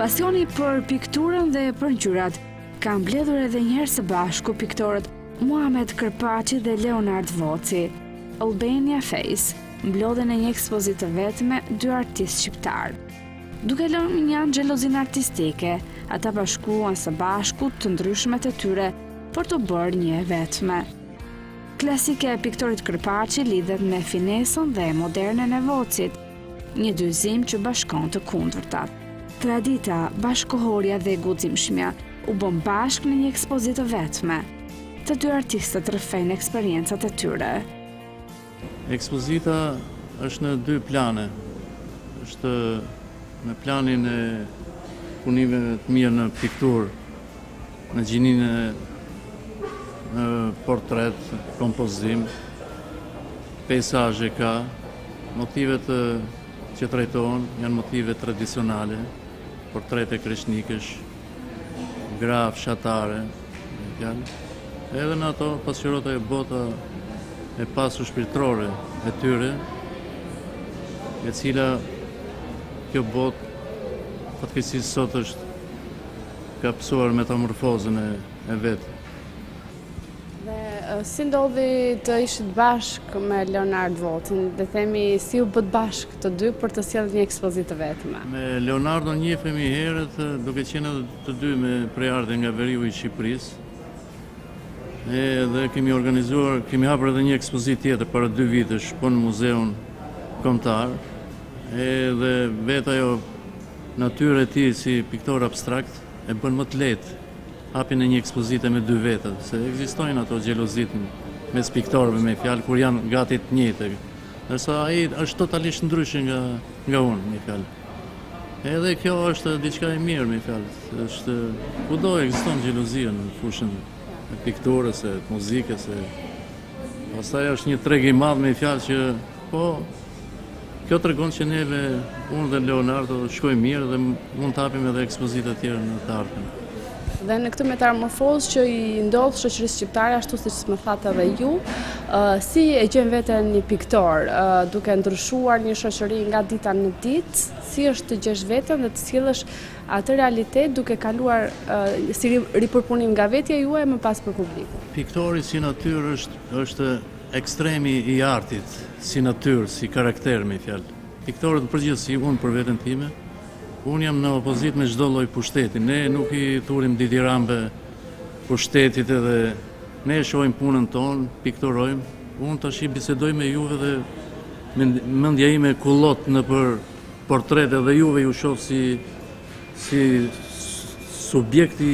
Pasioni për pikturën dhe për ngjyrat ka mbledhur edhe një herë së bashku piktorët Muhamet Kërpaçi dhe Leonard Voci. Albania Face mblodhi në një ekspozitë të vetme dy artistë shqiptarë. Duke lënë mënjanë xhelozinë artistike, ata bashkuan së bashku të ndryshmet e tyre për t'u bërë një e vetme. Klasikja e piktorit Kërpaçi lidhet me finesën dhe modernen e Vocit, një dyzim që bashkon të kundërtat. Tradita, bashkëkohorja dhe guximshmja u bënë bashkë në një ekspozitë të vetme. Të dy artistët rrëfejnë eksperiencat e tyre. Ekspozita është në dy plane. Është në planin e punimeve të mia në pikturë, në gjininë në portret, kompozim, peisazhe ka, motivet që trajtohen janë motive tradicionale, portrete kreshnikësh, gra fshatare, me fjalë. Edhe në ato pasqyrohet ajo bota e pasur shpirtërore e tyre, e cila kjo botë fatkeqësisht sot është ka pësuar metamorfozën e, e vet. Dhe si ndodhi të ishit bashkë me Leonard Vocin, dhe themi si u bëtë bashkë të dy për të sjellë një ekspozitë të vetme? Me Leonardo njihemi herët, duke qenë edhe të dy me prejardhje nga veriu i Shqipërisë. Edhe kemi organizuar, kemi hapur edhe një ekspozitë tjetër para dy vitesh, po në Muzeun Kombëtar. Edhe vetë ajo natyra e tij si piktor abstrakt e bën më të lehtë hapjen e një ekspozite me dy veta, se ekzistojnë ato xhelozitë mes piktorëve me fjalë kur janë gati të njëjtë. Ndërsa ai është totalisht ndryshe nga nga unë, me fjalë. Edhe kjo është diçka e mirë, me fjalë. Është kudo ekziston xhelozia në fushën e pikturës, e muzikës, e pastaj është një treg i madh me fjalë që po Kjo tregon që neve, unë dhe Leonardo, shkojmë mirë dhe mund të hapim edhe ekspozita të tjera në të ardhmen. Dhe në këtë metamorfozë që i ndodh shoqërisë shqiptare, ashtu siç më thatë edhe ju, si e gjen veten një piktor, duke ndryshuar një shoqëri nga dita në ditë, si është të gjesh veten dhe të sjellësh atë realitet duke kaluar si ripërpunim nga vetja juaj e më pas për publikun? Piktori si natyrë është është Ekstremi i artit, si natyrë, si karakter, me fjalë. Piktorët në përgjithësi, unë për veten time, unë jam në opozitë me çdo lloj pushteti. Ne nuk i thurim ditirambe pushtetit edhe ne e shohim punën tonë, pikturojmë. Unë tashi bisedoj me juve dhe mendja ime kullot nëpër portrete dhe juve ju shoh si si subjekti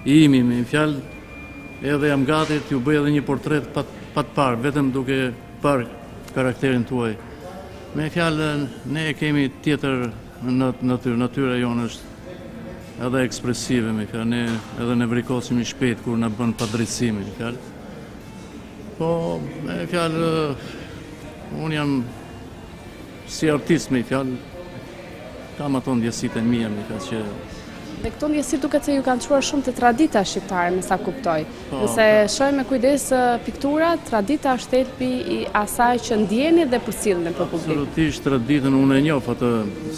i imi, me fjalë, Edhe jam gati t'ju bëj edhe një portret pa pa të parë, vetëm duke parë karakterin tuaj. Me fjalë, ne e kemi tjetër në natyrë, natyra jonë është edhe ekspresive, me fjalë, ne edhe nevrikosemi shpejt kur na bën padrejtësi, me fjalë. Po, me fjalë, unë jam Si artist me fjalë, kam ato ndjesitë e mia me fjalë që Dhe këto ndjesi duket se ju kanë çuar shumë te tradita shqiptare, me sa kuptoj. Po, Nëse po. shohim me kujdes pikturat, tradita është thelbi i asaj që ndjeni dhe përcillni për publikun. Absolutisht traditën unë e njoh atë,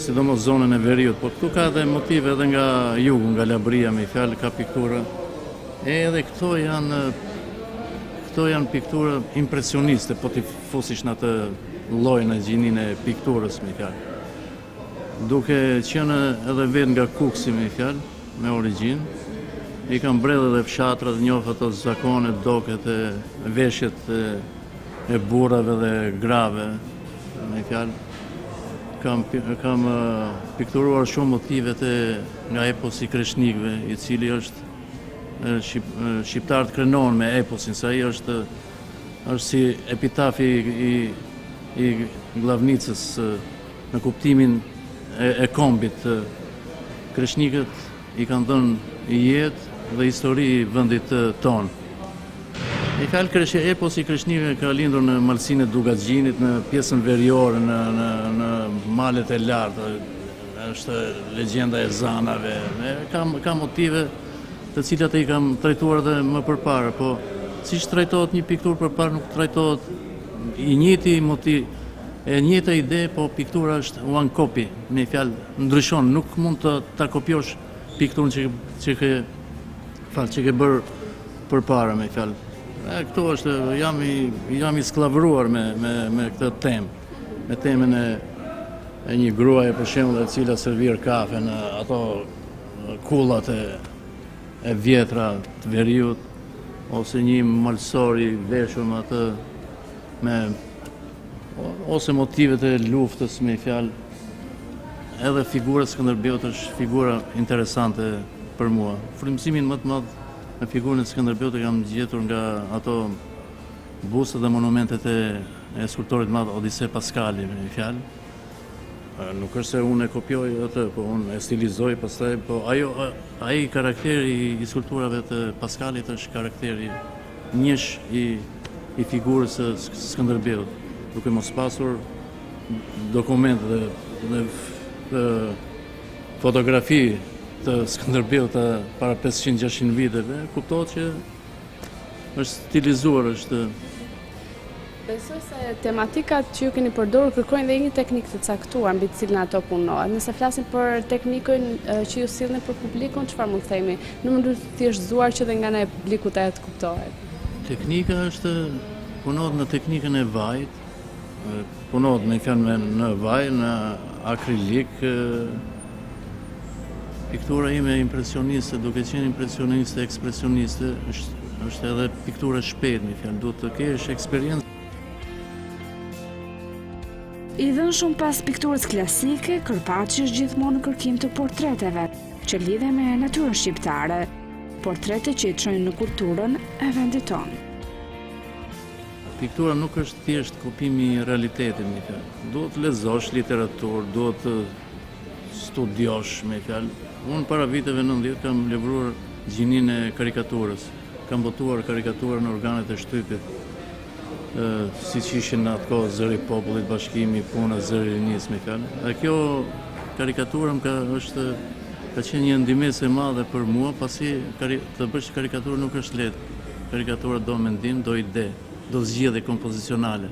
sidomos zonën e veriut, por këtu ka edhe motive edhe nga jugu, nga Labëria me fjalë ka piktura. Edhe këto janë këto janë piktura impresioniste, po t'i fusish në atë llojin e gjininë e pikturës me fjalë. Duke qenë edhe vetë nga Kukësi me fjalë, me origjinë, i kam bredhë edhe fshatrat, njoh ato zakonet, doket e veshjet e, e burrave dhe grave, me fjalë. Kam, kam pikturuar shumë motivet e nga eposi i kreshnikëve, i cili është shqip, shqiptarët krenohen me eposin, se ai është Është si epitafi i i Gllavnicës në kuptimin e, e kombit. Kreshnikët i kanë dhënë jetë dhe histori vendit tonë. Me fjalë kresh, eposi i kreshnikëve ka lindur në malësinë e Dukagjinit, në pjesën veriore, në, në, në malet e larta, është legjenda e zanave, ka, ka motive të cilat i kam trajtuar edhe më përpara, po siç trajtohet një pikturë përpara nuk trajtohet i njëjti motiv. E njëjta ide, po piktura është one copy, me fjalë ndryshon, nuk mund të ta kopjosh pikturën që që ke fal që ke bërë përpara me fjalë. E këtu është jam i jam i skllavëruar me me me këtë temë, me temën e e një gruaje për shembull e cila servir kafe në ato kullat e e vjetra të veriut ose një malësor i veshur me atë me ose motivet e luftës me fjalë edhe figura e Skënderbeut është figura interesante për mua. Frymëzimin më të madh në figurën e Skënderbeut e kam gjetur nga ato bustet dhe monumentet e, e skulptorit të madh Odise Paskali me fjalë. Nuk është se unë e kopjoj atë, po unë e stilizoj pastaj, po ajo ai karakteri i skulpturave të Paskalit është karakteri njësh i i figurës së Skënderbeut, duke mos pasur dokumente dhe, dhe, dhe fotografi të Skënderbeut të para 500-600 viteve, kuptohet që është stilizuar, është Besoj se tematikat që ju keni përdorur kërkojnë dhe një teknikë të caktuar mbi të cilën ato punohet. Nëse flasim për teknikën që ju sillni për publikun, çfarë mund të themi? Në mënyrë të thjeshtëzuar që dhe nga ana e publikut ajo të kuptohet. Teknika është punohet në teknikën e vajit, punohet me fjalë me në vaj, në akrilik, piktura ime impresioniste, duke qenë impresioniste, ekspresioniste, është, është edhe piktura e shpejtë, me fjalë, duhet të kesh eksperiencë. I dhënë shumë pas pikturës klasike, Kërpaçi është gjithmonë në kërkim të portreteve, që lidhen me natyrën shqiptare, portrete që i çojnë në kulturën e vendit tonë. Piktura nuk është thjesht kopjimi i realitetit, me fjalë. Duhet të lexosh literaturë, duhet të studiosh, me fjalë. Unë para viteve 90 kam lëvruar gjininë e karikaturës. Kam botuar karikatura në organet e shtypit, siç ishin në atë kohë Zëri i Popullit, Bashkimi, Puna, Zëri i Rinisë, me fjalë. Dhe kjo karikatura më ka është ka qenë një ndihmesë e madhe për mua, pasi të bësh karikaturë nuk është lehtë. Karikatura do mendim, do ide, do zgjidhje kompozicionale.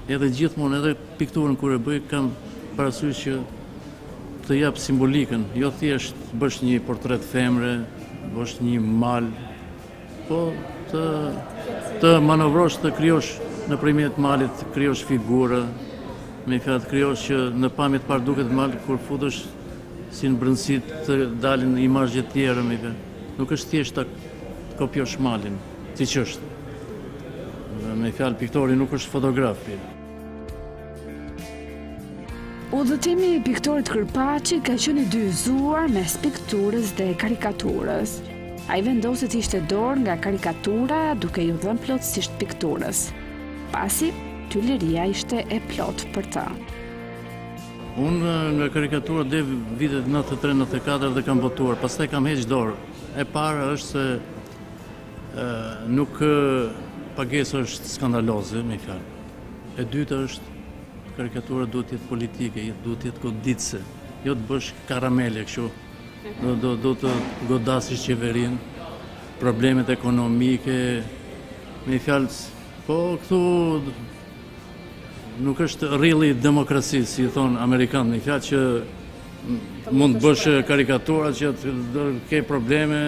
Edhe gjithmonë, edhe pikturën kur e bëj, kam parasysh që të jap simbolikën, jo thjesht të bësh një portret femre, bësh një mal, Po të të manovrosh, të krijosh nëpërmjet malit, të krijosh figura, me fjalë të krijosh që në pamje të parë duket mal, kur futesh si në brendësi të dalin imazhe të tjera, me fjalë. Nuk është thjesht ta kopjosh malin, siç është. Me fjalë, piktori nuk është fotograf. Udhëtimi i piktorit Kërpaçi ka qenë i dyzuar mes pikturës dhe karikaturës. Ai vendosi të hiqte dorë nga karikatura duke iu dhënë plotësisht pikturës. Pasi, aty liria ishte e plotë për të. Unë nga karikatura deri vitet 93-94 dhe kam botuar, pastaj kam heq dorë. E para është se nuk pagesa është skandaloze, me fjalë. E dyta është karikatura duhet të jetë politike, duhet të jetë goditëse, jo të bësh karamele kështu. Do do do të godasësh qeverinë, problemet ekonomike, me fjalë, po këtu nuk është really demokraci, si i thonë amerikanët, me fjalë që mund të bësh karikatura që të ke probleme,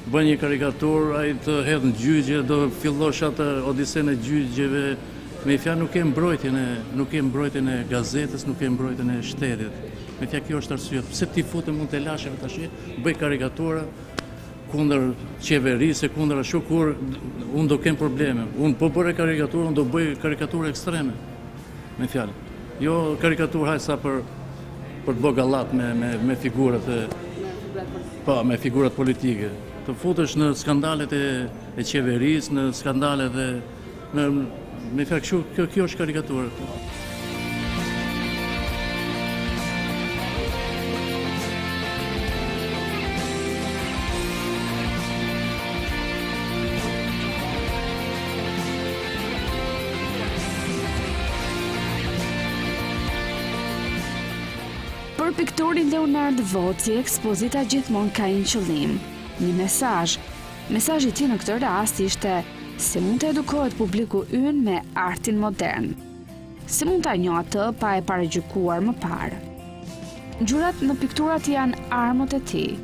Bën një karikaturë, ai të hedh në gjyqe, do fillosh atë odisenë e gjyqeve, me fjalë nuk ke mbrojtjen e nuk ke mbrojtjen e gazetës, nuk ke mbrojtjen e shtetit. Me fjalë kjo është arsyeja pse t'i futem unë telasheve tash, bëj karikatura kundër qeverisë, kundër ashtu kur unë do kem probleme. Unë po bëre karikaturë, unë do bëj karikaturë ekstreme. Me fjalë. Jo karikaturë hajt sa për për të bërë gallatë me me me figurat e Po, me figurat politike. Të futesh në skandalet e e qeverisë, në skandalet e në me fjalë kështu, kjo kjo është karikaturë. Për piktorin Leonard Voci, ekspozita gjithmonë ka një qëllim, një mesazh. Mesazhi i tij në këtë rast ishte se mund të edukohet publiku ynë me artin modern. Si mund ta njoh atë pa e paragjykuar më parë? Ngjyrat në pikturat janë armët e tij.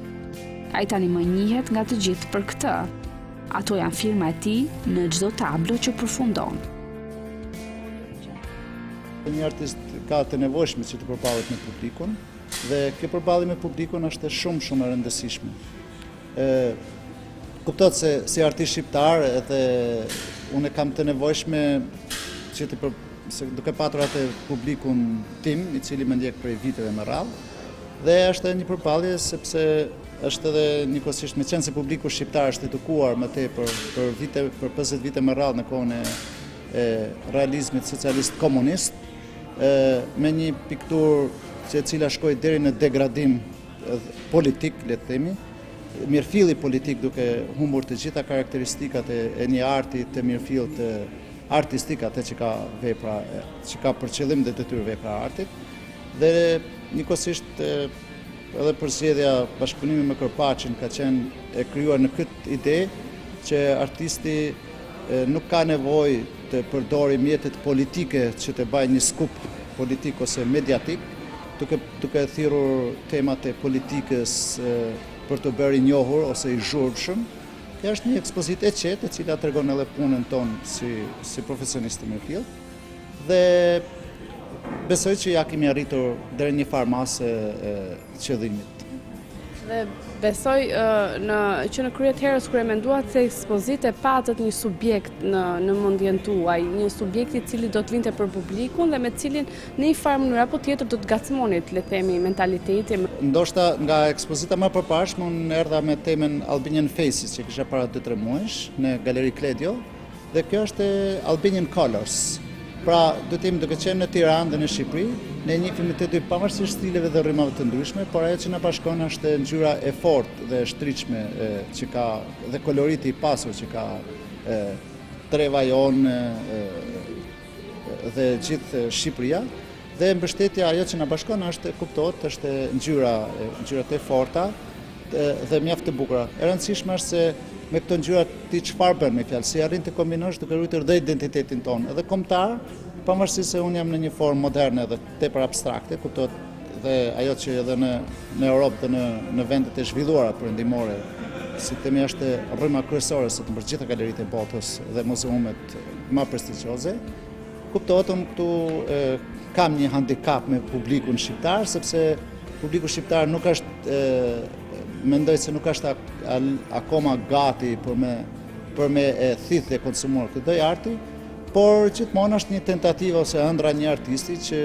Ai tani më njihet nga të gjithë për këtë. Ato janë firma e tij në çdo tablo që përfundon. Një artist ka të nevojshme që të përballet me publikun dhe kjo përballje me publikun është shumë shumë e rëndësishme. Ë kuptohet se si artist shqiptar edhe unë kam të nevojshme që të për, se duke patur atë publikun tim, i cili më ndjek prej viteve me radhë, dhe është edhe një përballje sepse është edhe njëkohësisht meqenëse publiku shqiptar është edukuar më tepër për vite për 50 vite me radhë në kohën e, e realizmit socialist komunist, e, me një pikturë që e cila shkoi deri në degradim politik, le të themi, mirëfilli politik duke humbur të gjitha karakteristikat e, e një arti të mirëfilltë artistik atë që ka vepra, që ka për qëllim dhe detyrë vepra e artit, dhe njëkohësisht edhe përzgjedhja bashkëpunimi me Kërpaçin ka qenë e krijuar në këtë ide që artisti nuk ka nevojë të përdori mjetet politike që të bajë një skup politik ose mediatik, duke, duke thirrur temat e politikës për të bërë i njohur ose i zhurmshëm, Kjo është një ekspozitë e qetë, e cila tregon edhe punën tonë si, si profesionist të mirëfilltë. Dhe besoj që ja kemi arritur deri në një farë mase qëllimit. Dhe besoj në, që në krye të herës kur e menduat këtë ekspozitë e patët një subjekt në, në mendjen tuaj, një subjekt i cili do të vinte për publikun dhe me cilin në një farë mënyrë apo tjetër do të ngacmonit, le të themi, mentalitetin. Ndoshta nga ekspozita më e përparshme unë erdha me temën Albanian Faces që kisha para 2-3 muajsh në Galeri Kledio dhe kjo është Albanian Colors. Pra, do të jemi duke qenë në Tiranë dhe në Shqipëri, ne njihemi të dy pavarësisht stileve dhe rrymave të ndryshme, por ajo që na bashkon është ngjyra e fortë dhe e shtriqme që ka dhe koloriti i pasur që ka e, treva jonë dhe gjithë Shqipëria dhe mbështetja ajo që na bashkon është kuptohet është ngjyra, ngjyrat e forta dhe mjaft të bukura. E rëndësishme është se me këto ngjyra ti çfarë bën me fjalë, si arrin të kombinosh duke ruajtur dhe identitetin tonë, edhe kombëtar, pavarësisht se unë jam në një formë moderne dhe tepër abstrakte, kuptohet dhe ajo që edhe në në Europë dhe në në vendet e zhvilluara perëndimore, si themi është rryma kryesore sot nëpër gjitha galeritë e botës dhe muzeumet më prestigjioze. Kuptohet unë këtu e, kam një handikap me publikun shqiptar sepse publiku shqiptar nuk është e, mendoj se nuk është akoma gati për me për me e thithë dhe konsumuar këtë lloj arti, por gjithmonë është një tentativë ose ëndrra e një artisti që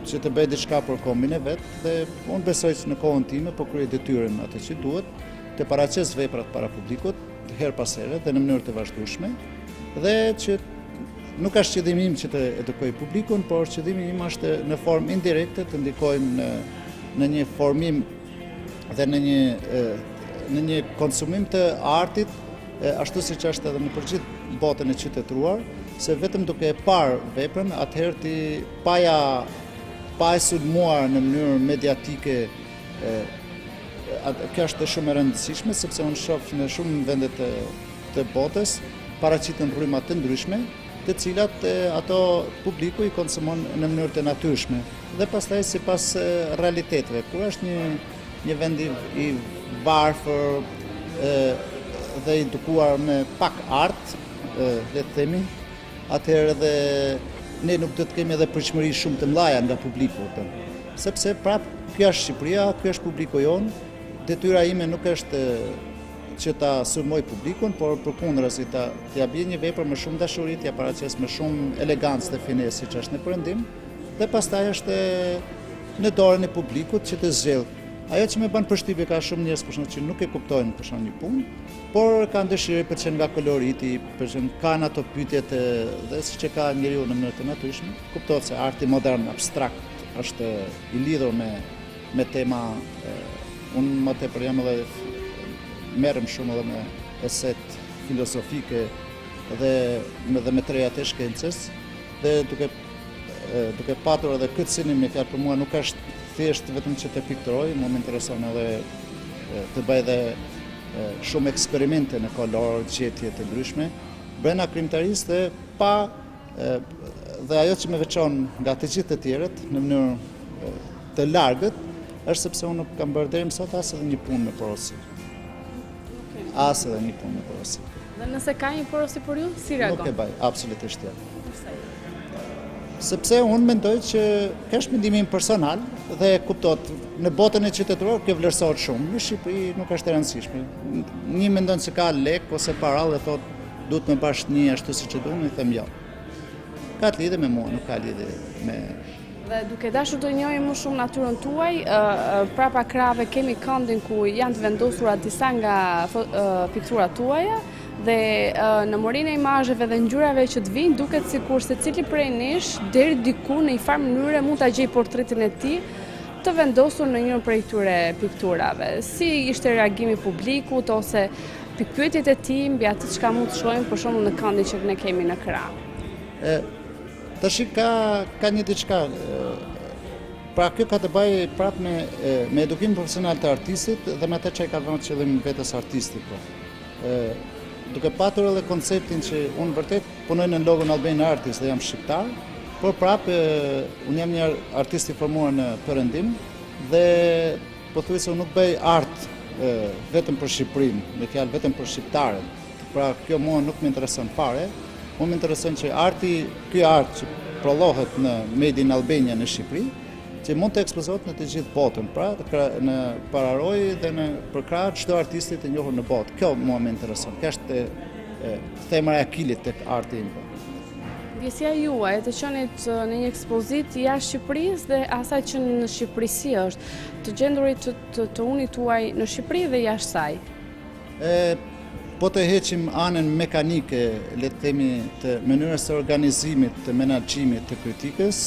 që të bëjë diçka për kombin e vet dhe unë besoj që në kohën time po kryej detyrën atë që duhet, të paraqes veprat para publikut herë pas here dhe në mënyrë të vazhdueshme dhe që nuk është qëllimi im që të edukoj publikun, por qëllimi im është në formë indirekte të ndikojmë në në një formim dhe në një në një konsumim të artit ashtu siç është edhe nëpër gjithë botën e qytetëruar, se vetëm duke e parë veprën, atëherë ti pa ja pa e sulmuar në mënyrë mediatike e, kjo është shumë e rëndësishme sepse unë shoh në shumë vende të të botës paraqiten rryma të ndryshme, të cilat e, ato publiku i konsumon në mënyrë të natyrshme dhe pastaj sipas realiteteve. Kur është një një vend i, i varfër e, dhe i edukuar me pak art, e, le të themi, atëherë edhe ne nuk do të kemi edhe pritshmëri shumë të mëdha nga publiku, kupton. Sepse prap kjo është Shqipëria, ky është publiku jonë, detyra ime nuk është që ta sulmoj publikun, por përkundrazi ta t'ia bie një vepër me shumë dashuri, t'ia paraqes me shumë elegancë dhe finesë siç është në perëndim, dhe pastaj është në dorën e publikut që të zgjedhë. Ajo që më bën përshtypje ka shumë njerëz për shembull që nuk e kuptojnë për shembull një punë, por kanë dëshirë pëlqen nga koloriti, pëlqen kanë ato pyetjet dhe siç e ka njeriu në mënyrë të natyrshme. Kuptohet se arti modern abstrakt është i lidhur me me tema unë më tepër jam edhe merrem shumë edhe me eset filozofike dhe me dhe me të rejat e shkencës dhe duke duke patur edhe këtë synim me fjalë për mua nuk është thjesht vetëm që të pikturoj, mua më intereson edhe të bëj edhe shumë eksperimente në kolor, gjetje të ndryshme, brenda krijimtarisë dhe pa. dhe ajo që më veçon nga të gjithë të tjerët në mënyrë të largët është sepse unë nuk kam bërë deri më sot as edhe një punë me porosi. As edhe një punë me porosi. Dhe nëse ka një porosi për ju, si reagon? Nuk e bëj, absolutisht jo. Sepse unë mendoj që kjo është mendimi im personal dhe kuptohet në botën e qytetëruar kjo vlerësohet shumë. Në Shqipëri nuk është e rëndësishme. Një mendon se ka lek ose para dhe thotë duhet të bash një ashtu siç e du, unë i them jo. Ka të lidhje me mua, nuk ka lidhje me Dhe duke dashur të njohim më shumë natyrën tuaj, prapa krahëve kemi këndin ku janë të vendosura disa nga pikturat tuaja dhe në morinë e imazheve dhe ngjyrave që të vijnë duket sikur secili prej nesh deri diku në një farë mënyre mund ta gjejë portretin e tij të vendosur në njërën prej këtyre pikturave. Si ishte reagimi i publikut ose pikëpyetjet e tij mbi atë çka mund të shohim për shembull në këndin që ne kemi në krah? Tashi ka ka një diçka pra kjo ka të bëjë prapë me me edukimin profesional të artistit dhe me atë që i ka vënë qëllim vetes artisti po. Ë duke patur edhe konceptin që unë vërtet punoj në logon Albanian Artist dhe jam shqiptar, por prapë unë jam një artist i formuar në perëndim dhe pothuajse unë nuk bëj art e, vetëm për Shqipërinë, me fjalë vetëm për shqiptarët. Pra kjo mua nuk më intereson fare. Mua më intereson që arti, ky art që prodhohet në Made in Albania në Shqipëri, që mund të ekspozohet në të gjithë botën, pra në pararojë dhe në përkrah çdo artisti të njohur në botë. Kjo mua më intereson. Kjo është themra e Akilit tek arti im. Po. Ndjesia juaj e të qenit në një ekspozitë jashtë Shqipërisë dhe asaj që në Shqipëri si është, të gjendurit të, të, të unit tuaj në Shqipëri dhe jashtë saj? E, po të heqim anën mekanike, le të themi, të mënyrës së organizimit, të menaxhimit të kritikës,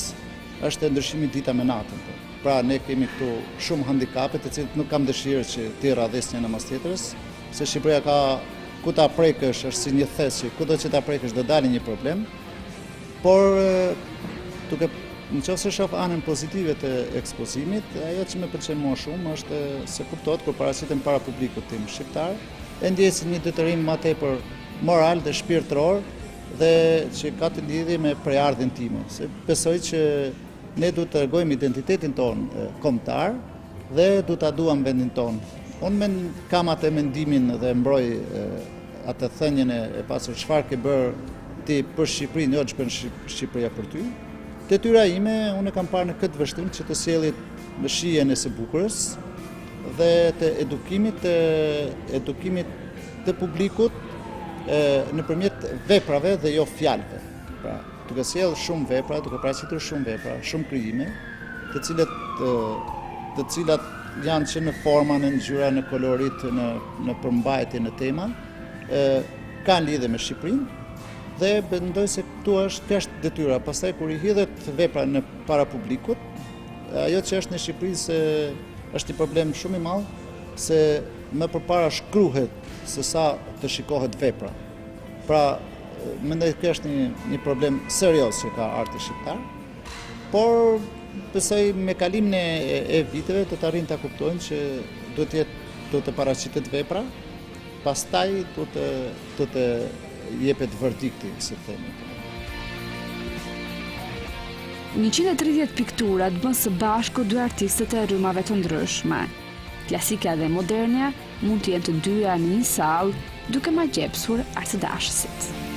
është ndryshimi dita me natën. Po. Pra, ne kemi këtu shumë handikape, të cilët nuk kam dëshirë që t'i radhis njëna mas tjetrës, se Shqipëria ka ku ta prekësh, është si një thes që kudo që ta prekësh do dali një problem, por duke Në qoftë se shoh anën pozitive të ekspozimit, ajo që më pëlqen mua shumë është se kuptohet kur paraqitem para publikut tim shqiptar, e ndjej si një detyrim më tepër moral dhe shpirtëror dhe që ka të lidhje me prejardhjen time. Se besoj që ne duhet të tregojmë identitetin tonë kombëtar dhe duhet ta duam vendin tonë. Unë men, kam atë mendimin dhe mbroj atë thënien e pasur çfarë ke bërë ti për Shqipërinë, jo ç'bën Shqipëria për ty. Detyra ime, unë e kam parë në këtë vështrim që të sjelli në shijen e së bukurës dhe të edukimit të edukimit të publikut e, nëpërmjet veprave dhe jo fjalëve. Pra, duke sjellë shumë vepra, duke paraqitur shumë vepra, shumë krijime, të cilët të cilat janë që në forma, në ngjyra, në kolorit, në në përmbajtje, në tema, ë kanë lidhje me Shqipërinë dhe mendoj se këtu është kjo është detyra. Pastaj kur i hidhet vepra në para publikut, ajo që është në Shqipëri se është një problem shumë i madh se më përpara shkruhet se sa të shikohet vepra. Pra, mendoj që është një një problem serioz që ka arti shqiptar. Por besoj me kalimin e, e viteve do të arrijnë ta kuptojnë që duhet të jetë duhet të paraqitet vepra, pastaj duhet të do të jepet verdikti, si themi. 130 pikturat bën së bashku dy artistët e rrymave të ndryshme. Klasika dhe modernja mund të jenë të dyja në një sallë, duke magjepsur artdashësit.